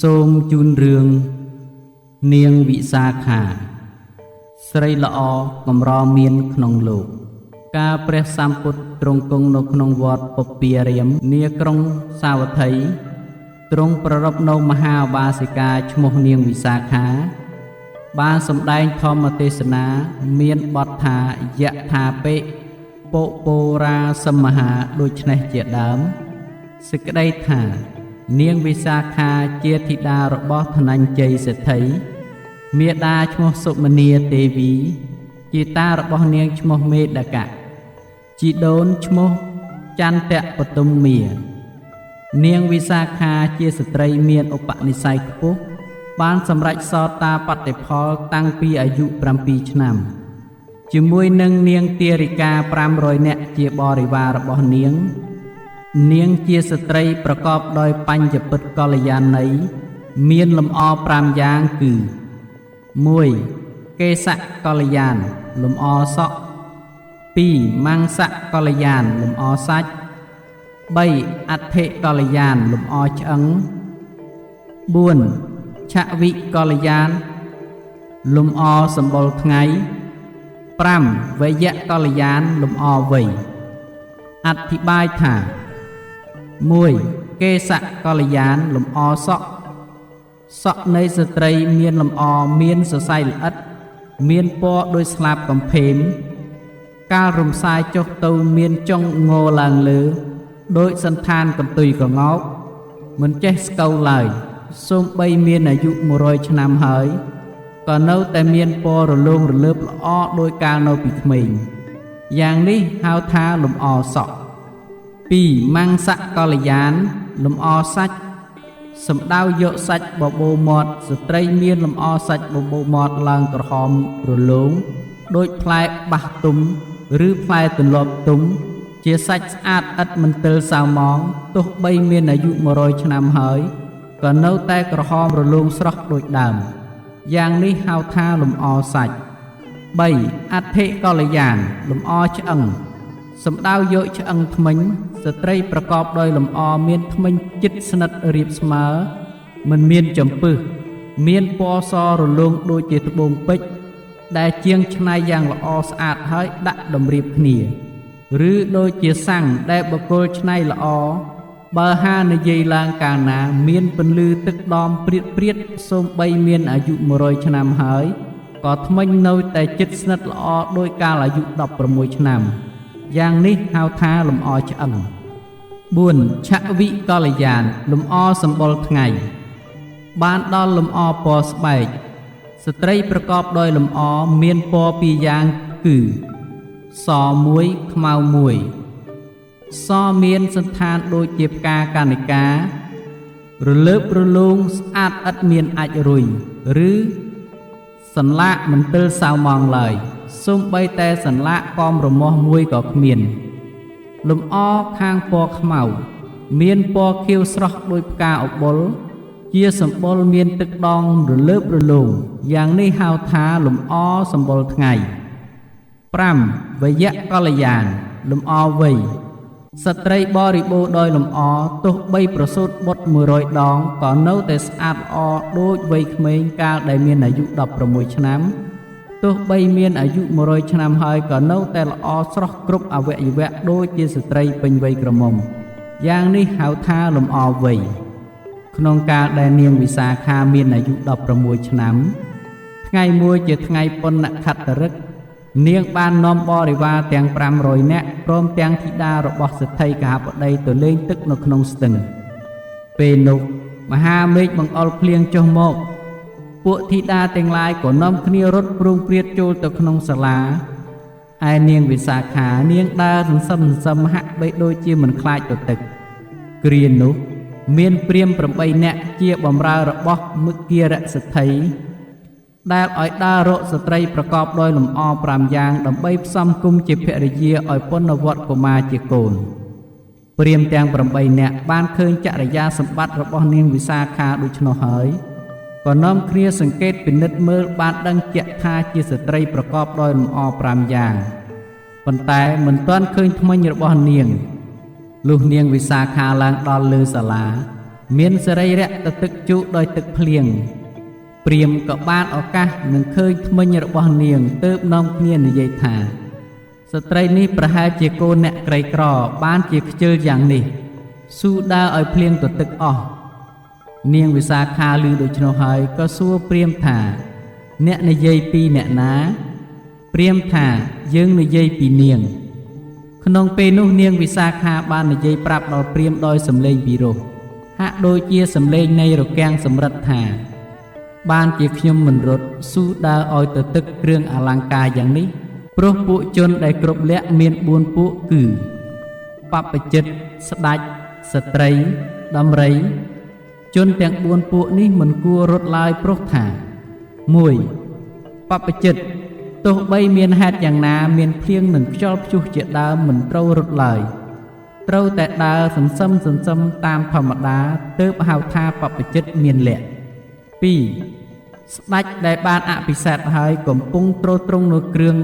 សូមជូនរឿងនាងវិសាខាស្រីល្អកម្រមានក្នុងលោកកាលព្រះសម្ពុទ្ធទ្រង់គង់នៅក្នុងវត្តពុព្វារាមនាក្រុងសាវត្ថីទ្រង់ប្រារព្ធនៅមហាឧបាសិកាឈ្មោះនាងវិសាខាបានសម្ដែងធម្មទេសនាមានបទថាយថាបិពុពរាសមហាដូច្នេះជាដើមសេចក្តីថានាងវិសាខាជាធីតារបស់ធនញ្ជ័យសេដ្ឋីមាតាឈ្មោះសុមនីទេវីជាតារបស់នាងឈ្មោះមេដកៈជីដូនឈ្មោះចន្ទបទុមមានាងវិសាខាជាស្ត្រីមានឧបនិស្ស័យខ្ពស់បានសម្រេចសោតាបតិផលតាំងពីអាយុ7ឆ្នាំជាមួយនឹងនាងទារិកា500នាក់ជាបរិវាររបស់នាងនាងជាស្ត្រីប្រកបដោយបញ្ញពិតកល្យាណីមានលម្អ5យ៉ាងគឺ1កេសកល្យានលម្អសក់2មង្សកល្យានលម្អសាច់3អដ្ឋិកល្យានលម្អឆ្អឹង4ឆវិកល្យានលម្អសម្បុរថ្ងៃ5វយកល្យានលម្អវ័យអធិប្បាយថា1កេសកល្យានលម្អសក់សក់នៃស្ត្រីមានលម្អមានសរសៃល្អិតមានពណ៌ដូចស្លាបកំភេមកាលរំសាយចុះទៅមានចុងងឡើងលើដូចសន្តានកន្ទុយក្ងោកមិនចេះស្កូវឡើយសូម្បីមានអាយុ100ឆ្នាំហើយក៏នៅតែមានពណ៌រលោងរលើបល្អដោយកាលនៅពីក្មេងយ៉ាងនេះហៅថាលម្អសក់2មង្សកល្យានលម្អសាច់សំដៅយកសាច់បបូរមាត់ស្ត្រីមានលម្អសាច់បបូរមាត់ឡើងក្រហមរលោងដូចផ្លែបាសទុំឬផ្លែទន្លាប់ទុំជាសាច់ស្អាតឥតមន្ទិលសៅម៉ងទោះបីមានអាយុ100ឆ្នាំហើយក៏នៅតែក្រហមរលោងស្រស់ដូចដើមយ៉ាងនេះហៅថាលម្អសាច់3អដ្ឋិកល្យានលម្អឆ្អឹងសំដៅយកឆ្អឹងធ្មេញស្ត្រីប្រកបដោយលម្អមានធ្មេញជិតស្និទ្ធរាបស្មើមិនមានចំពឹសមានពណ៌សរលោងដូចជាត្បូងពេជ្រដែលជាងច្នៃយ៉ាងល្អស្អាតហើយដាក់តម្រៀបគ្នាឬដូចជាសាំងដែលបុគ្គលច្នៃល្អបើហានិយាយឡើងកាលណាមានពន្លឺទឹកដមព្រាតៗសូម្បីមានអាយុ100ឆ្នាំហើយក៏ធ្មេញនៅតែជិតស្និទ្ធល្អដោយកាលអាយុ16ឆ្នាំយ៉ាងនេះហៅថាលម្អឆ្អឹង4ឆវិកល្យានលម្អសម្បុរថ្ងៃបានដល់លម្អពណ៌ស្បែកស្ត្រីប្រកបដោយលម្អមានពណ៌ពីរយ៉ាងគឺសមួយខ្មៅមួយសមានសន្តានដូចជាផ្កាកនិការលើបរលោងស្អាតឥតមានអាចរុយឬសន្លាក់មន្ទិលសៅម៉ងឡើយសូម្បីតែសន្លាក់កមរមាស់មួយក៏គ្មានលម្អខាងពណ៌ខ្មៅមានពណ៌ខៀវស្រស់ដូចផ្កាអបុលជាសម្បុរមានទឹកដងរលើបរលោងយ៉ាងនេះហៅថាលម្អសម្បុរថ្ងៃ5វយកល្យានលម្អវ័យស្ត្រីបរិបូរណ៍ដោយលម្អទោះបីប្រសូតបុត្រ100ដងក៏នៅតែស្អាតល្អដូចវ័យក្មេងកាលដែលមានអាយុ16ឆ្នាំទោះបីមានអាយុ100ឆ្នាំហើយក៏នៅតែល្អស្រស់គ្រប់អវយវៈដូចជាស្ត្រីពេញវ័យក្រមុំយ៉ាងនេះហៅថាលម្អវ័យក្នុងកាលដែលនាងវិសាខាមានអាយុ16ឆ្នាំថ្ងៃមួយជាថ្ងៃបុណ្យខត្តឫកនាងបាននាំបរិវារទាំង500នាក់ព្រមទាំងធីតារបស់សេដ្ឋីកហបតីទៅលេងទឹកនៅក្នុងស្ទឹងពេលនោះមហាមេឃបង្អុរភ្លៀងចុះមកពួកធីតាទាំងឡាយក៏នាំគ្នារត់ព្រោងព្រាតចូលទៅក្នុងសាលាឯនាងវិសាខានាងដើរសន្សឹមសន្សឹមហាក់បីដូចជាមិនខ្លាចទៅទឹកគ្រានោះមានព្រាហ្មណ៍8នាក់ជាបម្រើរបស់មគារសេដ្ឋីដែលឲ្យដើររកស្ត្រីប្រកបដោយលម្អ5យ៉ាងដើម្បីផ្សំគុំជាភរិយាឲ្យប៉ុណ្ណវត្តកុមារជាកូនព្រាហ្មណ៍ទាំង8នាក់បានឃើញចរិយាសម្បត្តិរបស់នាងវិសាខាដូច្នោះហើយក៏នាំគ្នាសង្កេតពិនិត្យមើលបានដឹងជាក់ថាជាស្ត្រីប្រកបដោយលម្អ5យ៉ាងប៉ុន្តែមិនទាន់ឃើញធ្មេញរបស់នាងលុះនាងវិសាខាឡើងដល់លើសាលា មានសរីរៈទទឹកជក់ដោយទឹកភ្លៀងព្រាហ្មណ៍ក៏បានឱកាសនឹងឃើញធ្មេញរបស់នាងទើបនាំគ្នានិយាយថាស្ត្រីនេះប្រហែលជាកូនអ្នកក្រីក្របានជាខ្ជិលយ៉ាងនេះស៊ូដើរឲ្យភ្លៀងទទឹកអស់នាងវិសាខាឮដូច្នោះហើយក៏សួរព្រាហ្មណ៍ថាអ្នកនិយាយពីអ្នកណាព្រាហ្មណ៍ថាយើងនិយាយពីនាងក្នុងពេលនោះនាងវិសាខាបាននិយាយប្រាប់ដល់ព្រាហ្មណ៍ដោយសំឡេងពីរោះហាក់ដូចជាសំឡេងនៃរគាំងសំរិទ្ធថាបានជាខ្ញុំមិនរត់ស៊ូដើរឲ្យទៅទឹកគ្រឿងអលង្ការយ៉ាងនេះព្រោះពួកជនដែលគ្រប់លក្ខមាន4ពួកគឺបព្វជិតស្ដេចស្ត្រីដំរីជនទាំង4ពួកនេះមិនគួររត់ឡើយព្រោះថា1បព្វជិតទោះបីមានហេតុយ៉ាងណាមានភ្លៀងនិងខ្យល់ព្យុះជាដើមមិនត្រូវរត់ឡើយត្រូវតែដើរសន្សឹមសន្សឹមតាមធម្មតាទើបហៅថាបព្វជិតមានលក្ខ2ស្ដេចដែលបានអភិសេកហើយកំពុងទ្រទ្រង់នៅគ្រឿង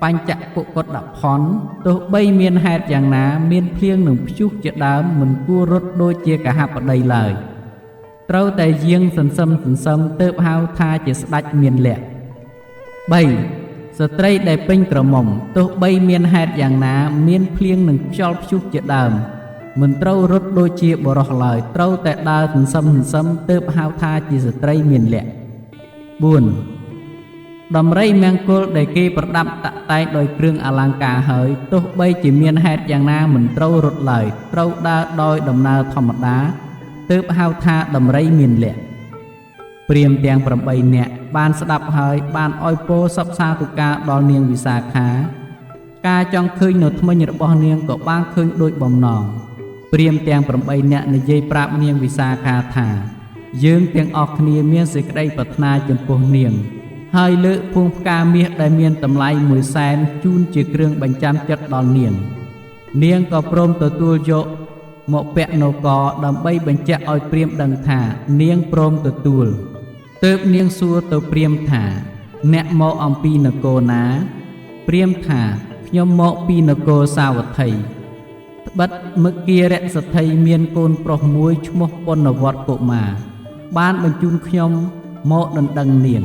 បញ្ចពុកុដផនទោះបីមានហេតុយ៉ាងណាមានភ្លៀងនិងព្យុះជាដើមមិនគួររត់ដូចជាកហបតីឡើយត្រូវតែយាងសន្សឹមសន្សឹមទើបហៅថាជាស្ដេចមានលក្ខ3ស្ត្រីដែលពេញក្រមុំទោះបីមានហេតុយ៉ាងណាមានភ្លៀងនិងខ្យល់ព្យុះជាដើមមិនត្រូវរត់ដូចជាបុរសឡើយត្រូវតែដើរសន្សឹមសន្សឹមទើបហៅថាជាស្ត្រីមានលក្ខ4ដំរីមង្គលដែលគេប្រដាប់តាក់តែងដោយគ្រឿងអលង្ការហើយទោះបីជាមានហេតុយ៉ាងណាមិនត្រូវរត់ឡើយត្រូវដើរដោយដំណើរធម្មតាទើបហៅថាដំរីមានលក្ខព្រាហ្មណ៍ទាំង8នាក់បានស្ដាប់ហើយបានឲ្យពោសពសាទុការដល់នាងវិសាខាការចង់ឃើញនៅធ្មេញរបស់នាងក៏បានឃើញដូចបំណងព្រាហ្មណ៍ទាំង8នាក់និយាយប្រាប់នាងវិសាខាថាយើងទាំងអស់គ្នាមានសេចក្តីប្រាថ្នាចំពោះនាងហើយលើកភួងផ្កាមាសដែលមានតម្លៃ100,000ជូនជាគ្រឿងបញ្ចាំចិត្តដល់នាងនាងក៏ព្រមទទួលយកមកពាក់នៅកដើម្បីបញ្ជាក់ឲ្យព្រាហ្មណ៍ដឹងថានាងព្រមទទួលទើបនាងសួរទៅព្រាហ្មណ៍ថាអ្នកមកអំពីនគរណាព្រាហ្មណ៍ថាខ្ញុំមកពីនគរសាវត្ថីត្បិតមគារសទ្ធិមានកូនប្រុសមួយឈ្មោះប៉ុណ្ណវត្តកុមារបានបញ្ជូនខ្ញុំមកដណ្ដឹងនាង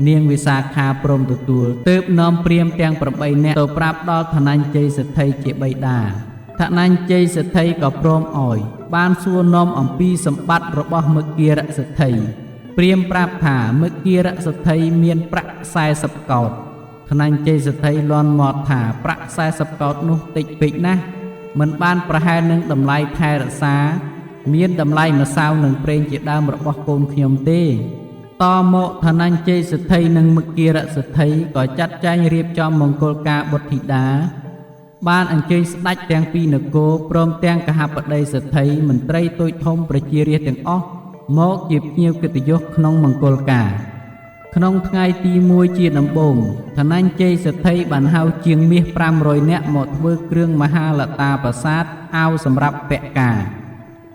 នាងវិសាខាព្រមទទួលទើបនាំព្រាហ្មណ៍ទាំង8នាក់ទៅប្រាប់ដល់ធនញ្ជ័យសទ្ធិជាបិតាធនញ្ជ័យសទ្ធិក៏ព្រមឲ្យបានសួរនាំអំពីសម្បត្តិរបស់មគារសទ្ធិព្រាហ្មណ៍ប្រាប់ថាមគារសទ្ធិមានប្រាក់40កោដធនញ្ជ័យសទ្ធិលាន់មាត់ថាប្រាក់40កោដនោះតិចពេកណាស់មិនបានប្រហែលនឹងតម្លៃថែរក្សាមានតម្លៃម្សៅនិងប្រេងជាដើមរបស់កូនខ្ញុំទេតមកធនញ្ជ័យសទ្ធិនិងមគារសទ្ធិក៏ចាត់ចែងរៀបចំមង្គលការបុត្រធីតាបានអញ្ជើញស្ដេចទាំងពីរនគរព្រមទាំងកហបតីសទ្ធិមន្ត្រីតូចធំប្រជារាស្ត្រទាំងអស់មកជាភ្ញៀវកិត្តិយសក្នុងមង្គលការក្នុងថ្ងៃទី1ជាដំបូងធនញ្ជ័យសទ្ធិបានហៅជាងមាស500នាក់មកធ្វើគ្រឿងមហាលតាប្រាសាទអាវសម្រាប់ពាក់ការ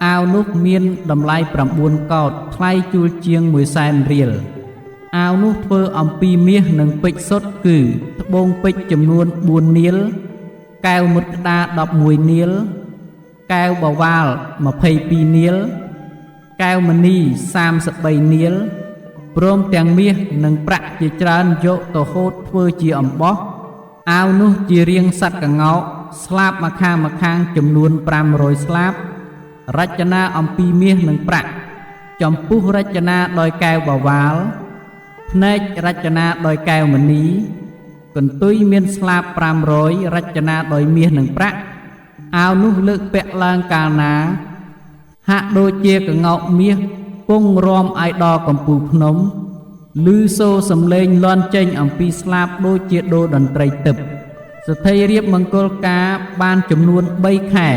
អាវនោះមានតម្លៃ9កោដថ្លៃជួលជាង100,000រៀលអាវនោះធ្វើអំពីមាសនិងពេជ្រសុទ្ធគឺត្បូងពេជ្រចំនួន4នាលកែវមុតក្តារ11នាលកែវបវ៉ាល22នាលកែវមณี33នាលព្រមទាំងមាសនិងប្រាក់ជាច្រើនយកទៅហូតធ្វើជាអំបោះអាវនោះជារាងសត្វក្ងោកស្លាបម្ខាងម្ខាងចំនួន500ស្លាបរចនាអំពីមាសនិងប្រាក់ចំពុះរចនាដោយកែវបវ៉ាលភ្នែករចនាដោយកែវមณีកន្ទុយមានស្លាប500រចនាដោយមាសនិងប្រាក់អាវនោះលើកពាក់ឡើងកាលណាហាក់ដូចជាក្ងោកមាសពងរំឲ្យដល់កំពូលភ្នំឮសូរសំឡេងលាន់ចេញអំពីស្លាបដូចជាដូរតន្ត្រីទឹកសទ្ធិរៀបមង្គលការបានចំនួន3ខែ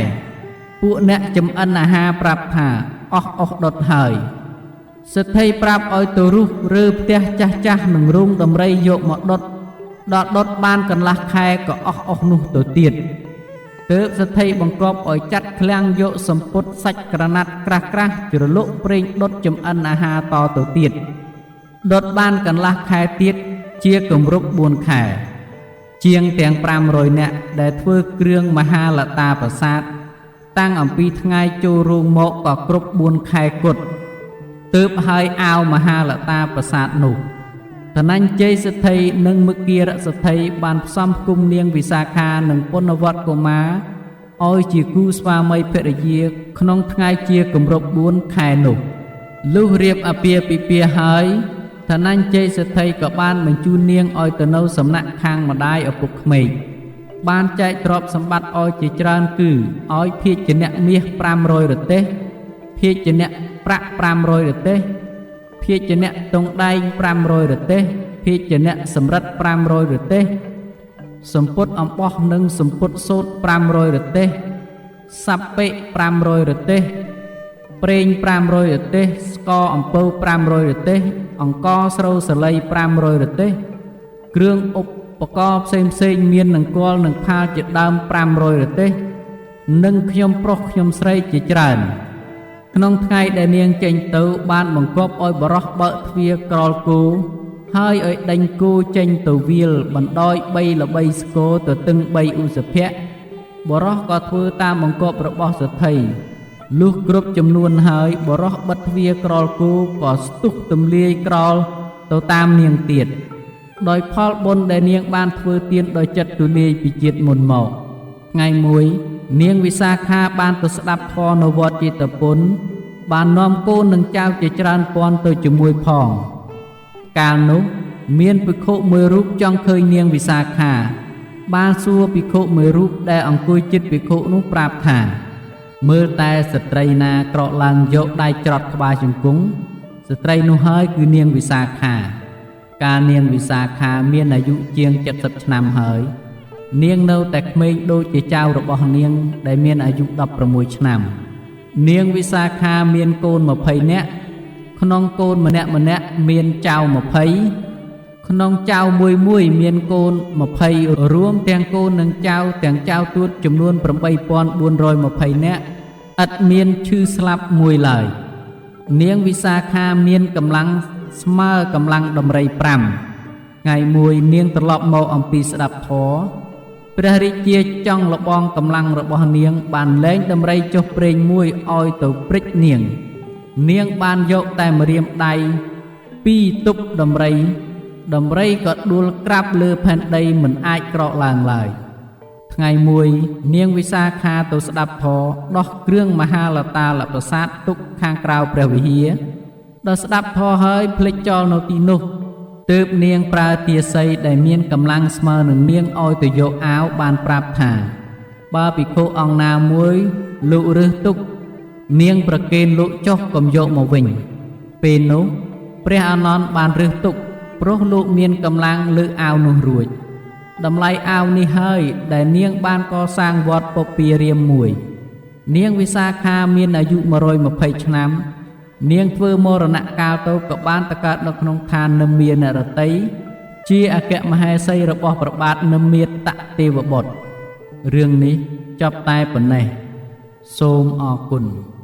ពួកអ្នកចំអិនអាហារប្រាប់ថាអស់ដុតហើយសទ្ធិប្រាប់ឲ្យទៅរុះរើផ្ទះចាស់ចាស់និងរោងដំរីយកមកដុតដល់ដុតបានកន្លះខែក៏អស់នោះទៅទៀតទើបសទ្ធិបង្គាប់ឲ្យចាត់ឃ្លាំងយកសម្ពុតសាច់ក្រណាត់ក្រាស់ក្រាស់ជ្រលក់ប្រេងដុតចំអិនអាហារតទៅទៀតដុតបានកន្លះខែទៀតជាគម្រប់4ខែជាងទាំង500នាក់ដែលធ្វើគ្រឿងមហាលតាប្រាសាទ តាំងអំពីថ្ងៃចូលរោងមកក៏គ្រប់4ខែគត់ទើបហើយអាវមហាលតាប្រាសាទនោះធនញ្ជ័យសេដ្ឋីនិងមគារសេដ្ឋីបានផ្សំផ្គុំនាងវិសាខានិងពុនវត្តកុមារឲ្យជាគូស្វាមីភរិយាក្នុងថ្ងៃជាគម្រប់4ខែនោះលុះរៀបអាពាហ៍ពិពាហ៍ហើយធនញ្ជ័យសេដ្ឋីក៏បានបញ្ជូននាងឲ្យទៅនៅសំណាក់ខាងម្ដាយឪពុកក្មេកបានចែកទ្រព្យសម្បត្តិឲ្យជាច្រើនគឺឲ្យភាជនៈមាស500រទេះភាជនៈប្រាក់500រទេះភាជនៈទង់ដែង500រទេះភាជនៈសំរិទ្ធ500រទេះសម្ពុតអំបោះនិងសម្ពុតសូត្រ500រទេះសព្វិ500រទេះប្រេង500រទេះស្ករអំពៅ500រទេះអង្ករស្រូវសាលី500រទេះគ្រឿងឧបករណ៍ផ្សេងផ្សេងមាននង្គ័លនិងផាលជាដើម500រទេះនិងខ្ញុំប្រុសខ្ញុំស្រីជាច្រើនក្នុងថ្ងៃដែលនាងចេញទៅបានបង្គាប់ឲ្យបរោះបើកទ្វារក្រោលគោហើយឲ្យដេញគោចេញទៅវាលបណ្ដោយ3ល្បីស្គរទៅទឹង3ឧសភៈបរោះក៏ធ្វើតាមបង្គាប់របស់សេដ្ឋីលុះគ្រប់ចំនួនហើយបរោះបិទទ្វារក្រោលគោក៏ស្ទុះទម្លាយក្រោលទៅតាមនាងទៀតដោយផលបុណ្យដែលនាងបានធ្វើទានដោយចិត្តទូលាយពីជាតិមុនមកថ្ងៃមួយនាងវិសាខាបានទៅស្ដាប់ធម៌នៅវត្តជេតពុនបាននាំកូននិងចៅជាច្រើនពាន់ទៅជាមួយផងកាលនោះមានភិក្ខុមួយរូបចង់ឃើញនាងវិសាខាបានសួរភិក្ខុមួយរូបដែលអង្គុយជិតភិក្ខុនោះប្រាប់ថាមើលតែស្ត្រីណាក្រកឡើងយកដៃច្រត់ក្បាលជង្គង់ស្ត្រីនោះហើយគឺនាងវិសាខាកាលនាងវិសាខាមានអាយុជាង70ឆ្នាំហើយនាងនៅតែក្មេងដូចជាចៅរបស់នាងដែលមានអាយុ16ឆ្នាំនាងវិសាខាមានកូន20នាក់ក្នុងកូនម្នាក់ម្នាក់មានចៅ20ក្នុងចៅមួយមួយមានកូន20រួមទាំងកូននិងចៅទាំងចៅទួតចំនួន8420នាក់ឥតមានឈឺស្លាប់មួយឡើយនាងវិសាខាមានកម្លាំងស្មើកម្លាំងដំរី5ថ្ងៃមួយនាងត្រឡប់មកអំពីស្ដាប់ធម៌ព្រះរាជាចង់លបងកម្លាំងរបស់នាងបានលែងដំរីចុះព្រេងមួយឲ្យទៅព្រិចនាងនាងបានយកតែម្រាមដៃពីរទប់ដំរីដំរីក៏ដួលក្រាបលើផែនដីមិនអាចក្រោកឡើងឡើយថ្ងៃមួយនាងវិសាខាទៅស្ដាប់ធម៌ដោះគ្រឿងមហាលតាលប្រាសាទទុកខាងក្រៅព្រះវិហារដល់ស្ដាប់ធម៌ហើយភ្លេចចោលនៅទីនោះទើបនាងប្រើទាសីដែលមានកម្លាំងស្មើនឹងនាងឲ្យទៅយកអាវបានប្រាប់ថាបើភិក្ខុអង្គណាមួយលោករើសទុកនាងប្រគេនលោកចុះកុំយកមកវិញពេលនោះព្រះអានន្ទបានរើសទុកព្រោះលោកមានកម្លាំងលើកអាវនោះរួចតម្លៃអាវនេះហើយដែលនាងបានកសាងវត្តពពារាមមួយនាងវិសាខាមានអាយុ120ឆ្នាំនាងធ្វើមរណកាលទៅក៏បានទៅកើតនៅក្នុងឋាននិមានរតីជាអគ្គមហេសីរបស់ព្រះបាទនិមាតទេវបុត្ររឿងនេះចប់តែប៉ុណ្ណេះសូមអរគុណ។